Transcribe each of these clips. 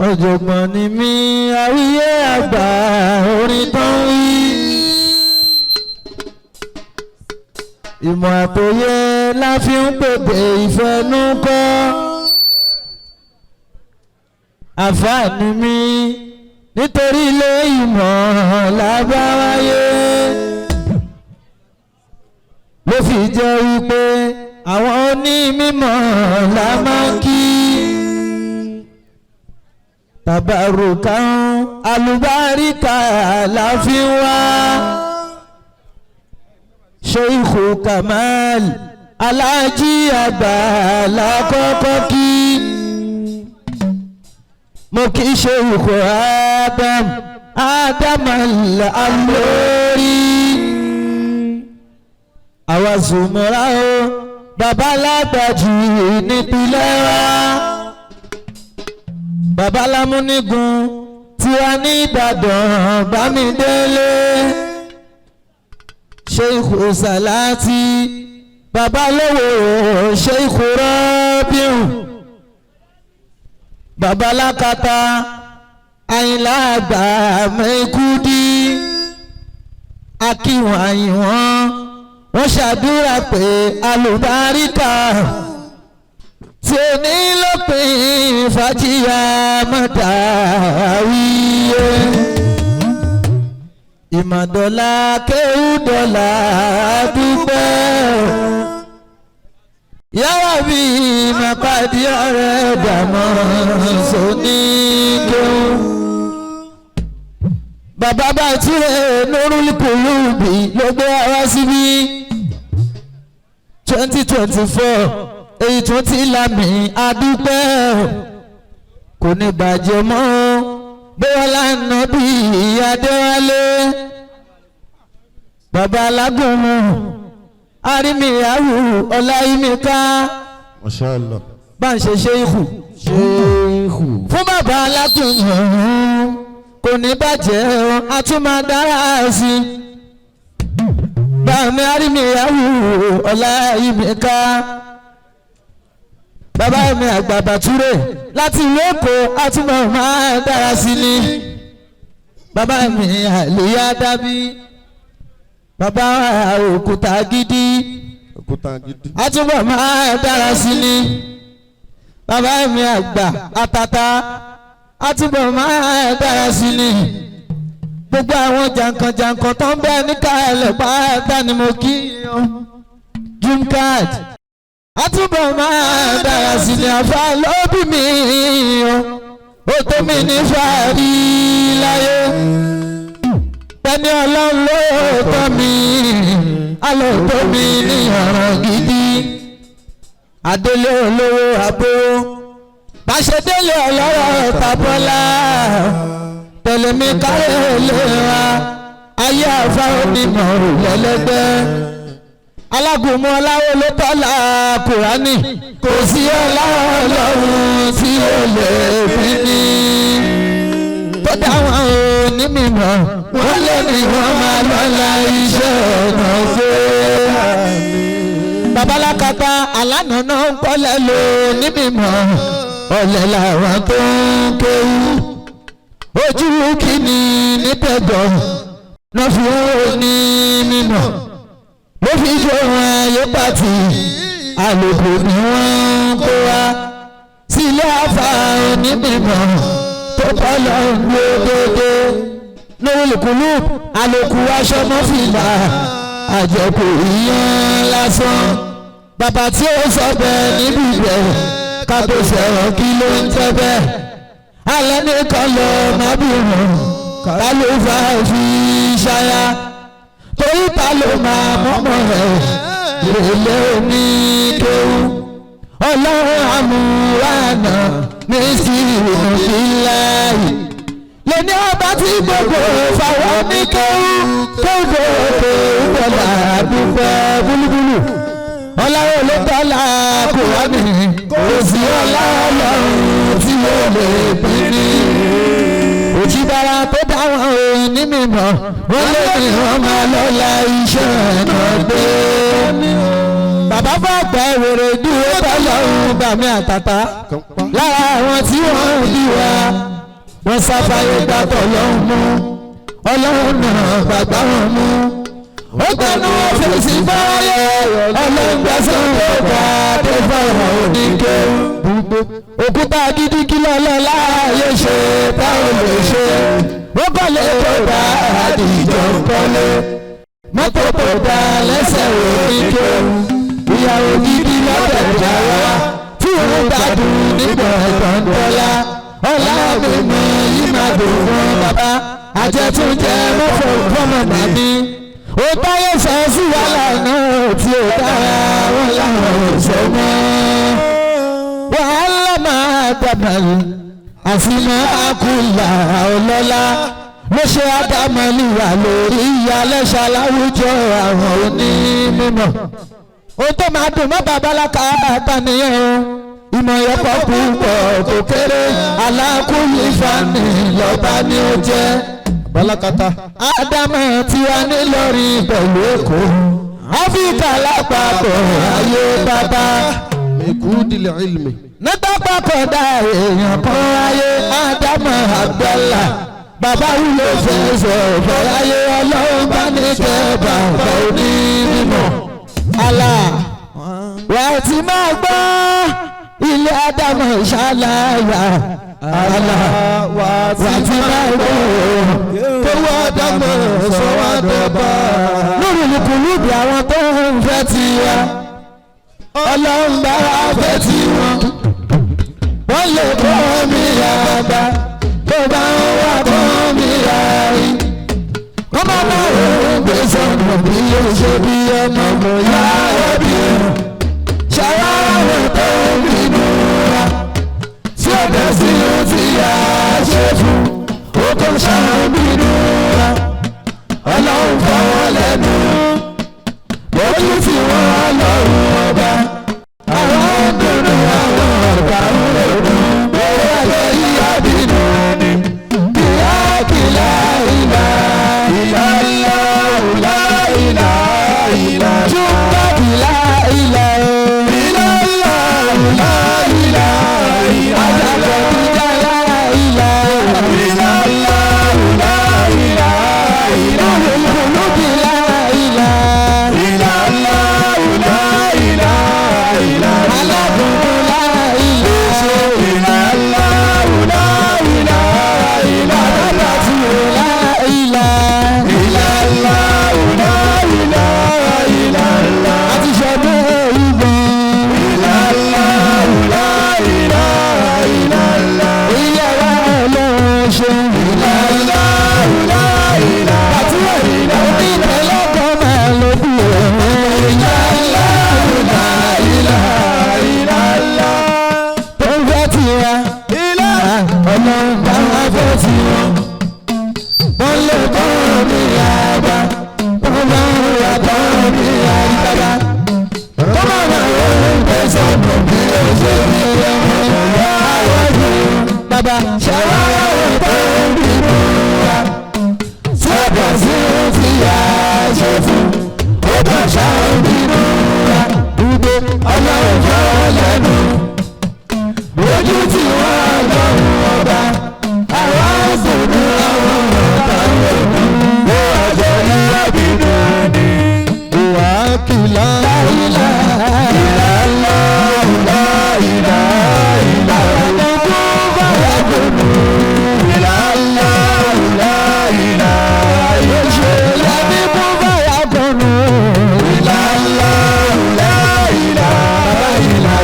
Ọ̀jọ̀gbọ́n ni mí, àwíyé àgbà orin tó ń wí. Ìmọ̀ àtòyé la fi ń pèpè ìfẹnukọ́. Àfààní mi nítorí ilé ìmọ̀ làbáwáyé. Ló fi jẹ́ wípé àwọn onímọ̀ la máa ń kí. Tàbárùkà alùbáríkà la fi ń wá. Sheikhu Kamal Aláàjì àgbà la kọ́kọ́ kí. Mo kí Sheikhu Adam Adam Al-Alori. Àwa zùmọ̀ra o, bàbá lágbàjì nípìnlẹ̀ wa. Bàbá lámúnigun tiwa ní Ìbàdàn bámidélé. Sheikhu Salati bàbá lówó Sheikhu Rabiu. Bàbá lákàtà Àyìnlá àgbà mẹ́kúdí. Akíwọ̀n àyìnwọ̀n wọ́n ṣàdúrà pé alùbáríkà tí ó ní lópin fàjíyà mọ́tàwíyé. Ìmọ̀dọ́là kéwúdọ́là dúpẹ́. Yàrá bí màpàdé ọ̀rẹ́ dàmọ́ sóní kéwú. Bàbá bá tirẹ̀ Nurul Qulubi ló gbé ara síbí. 2024 èyí tún ti lámì adúpẹ́ kò ní bàjẹ́ mọ́ bóyá lánàá bí Adéwálé. Bàbá alágúnmu arímìyàwó ọláyímíká. Masha Allah. Bá ń ṣe ṣéìkù Ṣéèkù. fún bàbá alágúnmu kò ní bàjẹ́ o, a tún máa dára sí i. Bàmí arímìyàwó ọláyímíká. Bàbá mi àgbà Bàtúrè láti ìlú Èkó a tún máa dára sí ni. Bàbá mi àlèyá dábí. Bàbá òkúta gidi. Òkúta gidi. A túbọ̀ máa dára sí ni. Bàbá mi àgbà àtàtà a túbọ̀ máa dára sí ni. Gbogbo àwọn jàǹkànjàǹkàn tó ń bẹ níkàlẹ̀ pátá ni mo kí o. Jumcard a túbọ̀ máa dára sí ni. Àfa ló bí mi o, ó tó mi ní fàárí láyé. Ẹni Ọlọ́run ló tọ́ mi, alọ́ tó mi ní ọ̀ràn gidi. Adélé olówó abówó, báṣẹ délé ọlọ́rọ̀ tàbọ́lá. Tẹ̀lé mi kárẹ̀ lé wa, ayé àfa onímọ̀ lẹ́lẹ́gbẹ́. Alágúnmu ọláwó ló tọ́lá Kùránì, kò sí ọlá Ọlọ́run tí ó lè fi ní. Tó dáwọn onímọ̀ wọ́n lé ní wọ́n máa lọ́la iṣẹ́ ọ̀nà gbé. Babalákata alánà náà ń kọ́lẹ̀ lò ní mímọ́, ọ̀lẹ làwọn tó ń kéwú. Ojú kìíní nípẹ̀gọ́ náà fi ń ní mímọ́. Ló fi ṣe wọn ayé pàtì, àlòkù ni wọ́n ń kó wa. Sílé àfà onímọ̀ tó kọ́ lọ ń gbé dédé. Nurul Qulub àlòkù aṣọ mọ́fìlà àjẹkù ìyẹn lásán. Bàbá tí ó sọ bẹ́ẹ̀ níbi ibẹ̀ ká tó sọ̀rọ̀ kí ló ń tẹ́ bẹ́ẹ̀. Alẹ́ nìkan lọ mábìrún ká ló fà fi ṣáyà. Torí ta ló máa mọ́mọ́ rẹ̀ ìrẹ̀lẹ̀ oníkéwú. Ọlọ́run àmúwánà ní sí ìrìnàfíláyì. Lẹ́ni ọba tí gbogbo fáwọn oníkéwú kéwú kéwú bọ̀lá dúpẹ́ búlúbúlù. Ọlọ́run ló tọ́lá Kùránì, kò sí ọlá Ọlọ́run tí ó lè pín ní. Òjìbára tó dáwọn òní mímọ́, wọ́n lé ní wọ́n máa lọ́la iṣẹ́ náà gbé. Bàbá fàgbà wèrè dúró tọ́lọ́run bàmí àtàtà. Lára àwọn tí wọ́n ń bí wa, Wọ́n sáfáyé gbàtọ̀ lọ́hùn mú. Ọlọ́run náà gbàgbá wọn mú. Ó gbẹnu ọ́fíìsì fáyé. Ọlọ́run gbàsán ó gbà dé fáwọn oníkéwú. Òkúta gidi kí lọ́lọ́lá yóò ṣe táwọn lè ṣe. Ó kọ́lé tó bá àdìjọ ń kọ́lé. Mọ́tò tó dá lẹ́sẹ̀ oníkéwú. Ìyàwó gidi lọ́dẹ̀dẹ̀ wa tí òun gbádùn nígbà ẹ̀tàn dọ́là. Ọlá mi mọ yìí máa dùn fún bàbá. Àjẹtúnjẹ mọ́fọ́ fọ́mọ màmí. Ó táyé sọ sí wàhálà náà tí ó dára wọn làwọn ò sọ mọ́. Wàhálà máa dàbàlì àfihàn àkùlà ọlọ́lá ló ṣe àdàmọ́lìwà lórí ìyálẹ́ṣà láwùjọ àwọn onímọ̀. Ohun tó máa dùn mọ́ babaláka àtàníyàn o. Ìmọ̀ ẹ̀kọ́ púpọ̀ kò kéré alákùnrin fani lọ́ba ni ó jẹ́. Balakata. Ádámọ̀ tí a ní lórí pẹ̀lú Èkó. Áfíríkà lápapọ̀ ayé bàbá. Mekudil ilmi. Nígbà papọ̀dà èèyàn kan ayé Ádámọ̀ Abdallah. Bàbá wúlò fẹsẹ̀ fẹ́ráyé ọlọ́run bá ní kẹ́ bàbá onímọ̀. Àlà wà á ti máa gbọ́ ilé Ádámọ̀ ìṣáláyà. Àlà Wà wà á ti máa gbọ́ Tó wá dámọ̀ sọ wá dọ́gba. lórí ìkùlùbí àwọn tó ń fẹ́ tiwa. Ọlọ́run bá wa fẹ́ tiwọn. Wọ́n lè kọ́ mi àgbà tó bá ń wá kọ́ mi àárín. Wọ́n máa bá òun gbé sọ̀nù bí ó ṣe bí ọmọ kò yá ẹbí. Ṣàwárà tó ń bínú wa. Tí ó bẹ̀ sí ohun tí a ṣe fún, ó kàn ṣáà ń bínú wa. Ọlọ́run fọwọ́ lẹ́nu. Lójú tí wọ́n lọ́rùn ọba. Àwọn dùnú àwọn ọ̀gá ń ronú. Bóyá lè yíyá bínú ni. Ìyá kìlá ìlà. Ìlà ìlà ìlà ìlà ìlà. Júbà kìlá ìlà o. Ìlà ìlà ìlà ìlà ìlà. Àjàgbọ̀ kìlá ìlà. Ìlà ìlà ìlà ìlà ìlà. Olùkùnú kìlá ìlà. Ìlà ìlà ìlà ìlà ìlà. Alábùkún lá ìlà. Ìlà ìlà ìlà ìlà ìlà. Bàbá tí ò lá ìlà. Ìlà ìlà ìlà ìlà ìlà ìlà. Àti ṣọdún ìbọn. Ìlà ìlà ìlà ìlà ìlà ìlà. Ìyàwó ọlọ́run ṣe. Ìlà ìlà ìlà ìlà. Àti onídẹ̀ẹ́lọ́kọ̀ máa ló bí òun. Ìlà ìlà ìlà ìlà ìlà ìlà. Tó ń fẹ́ tiwa. Ìlà. Ọlọ́run bá wá fẹ́ tiwọn. Wọ́n lè kọ́ mi àgbà. Wọ́n bá ń wà kọ́ mi àgbà. Kọ́ máa wà lórí ìgbésẹ̀ mọ̀ bí ó ṣe ní ẹ̀wọ̀n. Bàbá ṣàwárà tó ń bínú wa. Tí ó bọ̀ sí ohun tí a ṣe fún, ó bọ̀ ṣáà ń bínú wa. Dúdú ọlọ́run jọ lẹ́nu. Ojú tí wọ́n lọ́rùn ọba. Àwọn sòdù àwọn ọ̀tá ń lò. Ó àjọ ìlà bínú ni. Ìwà kìlá ìlà. Ìlà ìlà ìlà ìlà ìlà. Àwọn tó bá wà gbòòrò. Ìlà ìlà ìlà ìlà ìlà. Ìlàbí kú bá wà gbòòrò. Ìlà ìlà ìlà ìlà ìlà.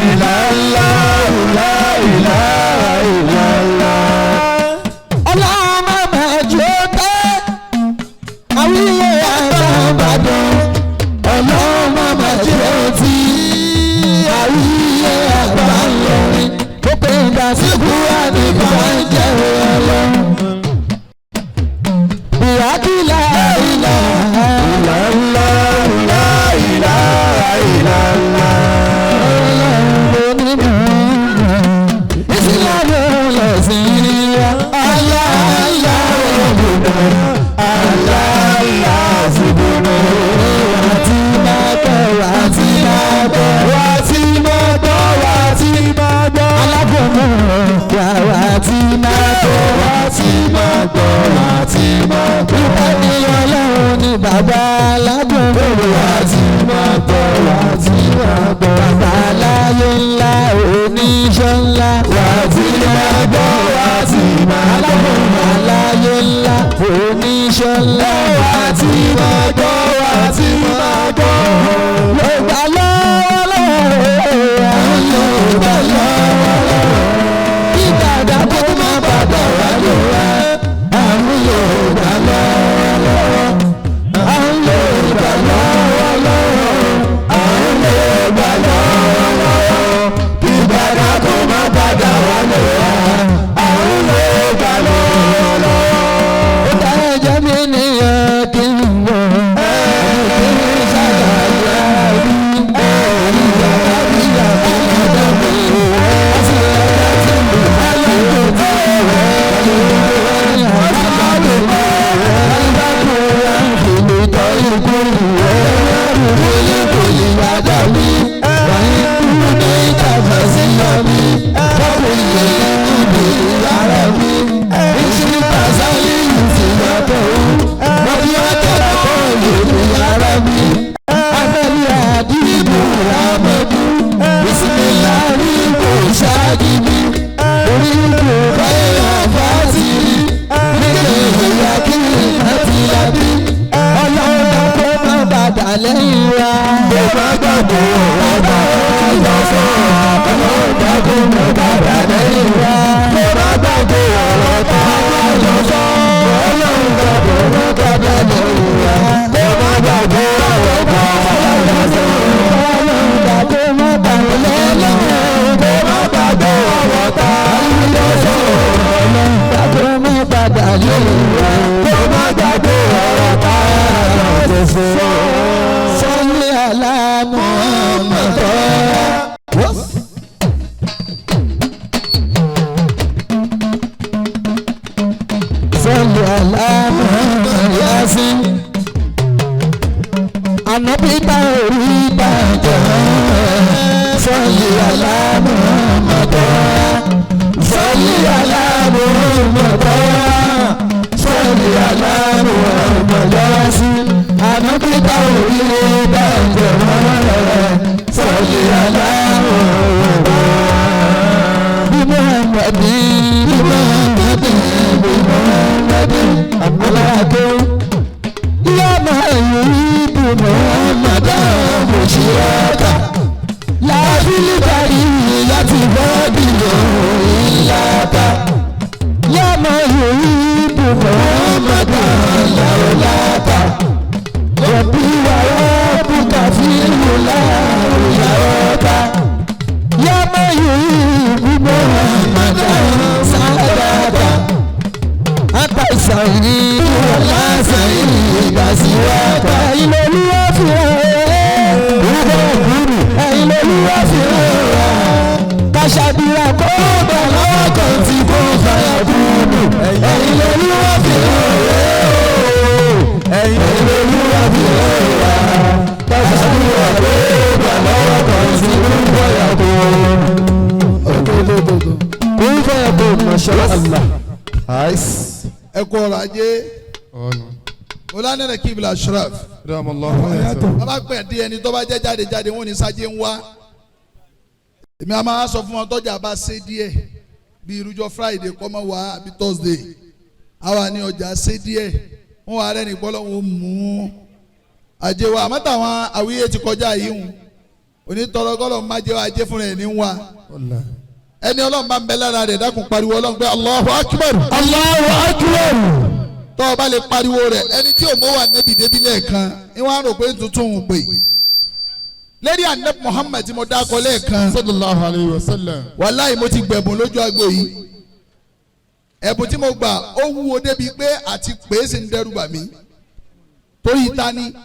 Ìlà ti máa gbọ́, wá ti máa gbọ́, wá ti máa gbọ́. Ìpàdé ọlọ́run ni bàbá aládùn. Wá ti máa gbọ́, wá ti máa gbọ́. Bàbá aláyé ńlá, oníṣẹ́ ńlá. Wá ti máa gbọ́, wá ti máa gbọ́. Aláyé ńlá, oníṣẹ́ ńlá. Wá ti máa gbọ́, wá ti máa gbọ́. Ló gbà lọ́wọ́ lọ́wọ́, ló gbà lọ́wọ́ lọ́wọ́. Kí dàda kó má padà wá lò wá. Àrùn yóò gbà lọ́wọ́ lọ́wọ́. Àrùn yóò gbà lọ́wọ́ lọ́wọ́. Àrùn yóò gbà lọ́wọ́ lọ́wọ́. Kí dàda kó má padà wá lò wá. Àrùn yóò gbà lọ́wọ́ lọ́wọ́. Ó dá ẹ̀jẹ̀ mi nìyẹn kí n wọ̀. Kí n ṣàlàyé ìyá ìyá ìyá mi. Lẹ́yìn wa. Mo bá gbàgbọ́ ọba ìjọ fún ọmọ ìdágún mo bàbá lẹ́yìn wa. Mo bá gbàgbọ́ ọba ìjọ fún ọmọ ìdágún mo bàbá lẹ́yìn wa. Mo bá gbàgbọ́ ọba ìjọ fún ọmọ ìdágún mo bàbá lẹ́yìn wa. Mo bá gbàgbọ́ ọba ìjọ fún ọmọ ìdágún mo bàbá lẹ́yìn wa. Mo bá gbàgbọ́ ọba ìjọ fún. Salli ala Muhammad. Salli ala Muhammad Yasin. Ànábì bá orí bàjẹ́. Salli ala Muhammad. Salli ala Muhammad. Salli ala Muhammad Yasin. Ànábì bá orí bàjẹ́. Salli ala Muhammad. Bí Muhammad, bí Muhammad, bí Muhammad, Abúláàdé. Yá máa yuridu Muhammadan bushiraka. Lábílí bàrí láti bọ́ọ̀dì lòun ìlàkà. Yá máa yuridu Muhammadan làwòlákà. Rọ̀bí wà rọ́bùkà fílù láwùyàwọ́ká. Yá máa yuridu Muhammadan sàdákà. Ata ìsàyìn wàlá sàyìn ìgbàsíwáta. Ẹ̀yin lolúwa fi hàn ẹ́. Ẹ̀yin lolúwa fi hàn ẹ́. Kàṣàdúrà kó gbà lọ́wọ́ kan tí kò fàyà kúrú. Ẹ̀yin lolúwa fi hàn ẹ́. Ẹ̀yin lolúwa fi hàn ẹ́. Kàṣàdúrà kó gbà lọ́wọ́ kan tí kò fàyà kúrú. Kò fàyà kúrú, Masha Allah. Ẹ kú ọrọ̀ ajé. Mọlánà Kibla Ashraf. Bàbá pẹ̀ dé ẹni tó bá jẹ́ jáde jáde wọ́n ní sájé ń wá. Èmi a máa sọ fún wọn tọ́jà bá ṣe díẹ̀ bí irújọ́ Friday kọ́ mọ́ wá àbí Thursday. Àwa ní ọjà ṣe díẹ̀ wọ́n wà rẹ́ni gbọ́ lọ́wọ́ mú ajé wa. Àmọ́ táwọn àwíyé ti kọjá yìí hùn. Onítọ̀rọ̀gọ́lọ̀ má jẹ́ ajé fúnra ẹ̀ ní wá. Ẹni Ọlọ́run bá ń bẹ lára rẹ̀ dákun pariwo Ọlọ́run pé Allahu Akbar. Allahu Akbar. Tọ́ ọ bá lè pariwo rẹ̀ ẹni tí ò mọ́ wà nẹ́bí débi lẹ́ẹ̀kan ni wọ́n á rò pé tuntun ń pè. Lẹ́rí Ànábì Muhammad tí mo dákọ lẹ́ẹ̀kan. Sallallahu alayhi wa sallam. Wàláhì mo ti gbẹ̀bùn lójú agbo yìí. Ẹ̀bùn tí mo gbà ó wúwo débi pé àti pé sì ń dẹ́rù bà mí. Torí ta ni.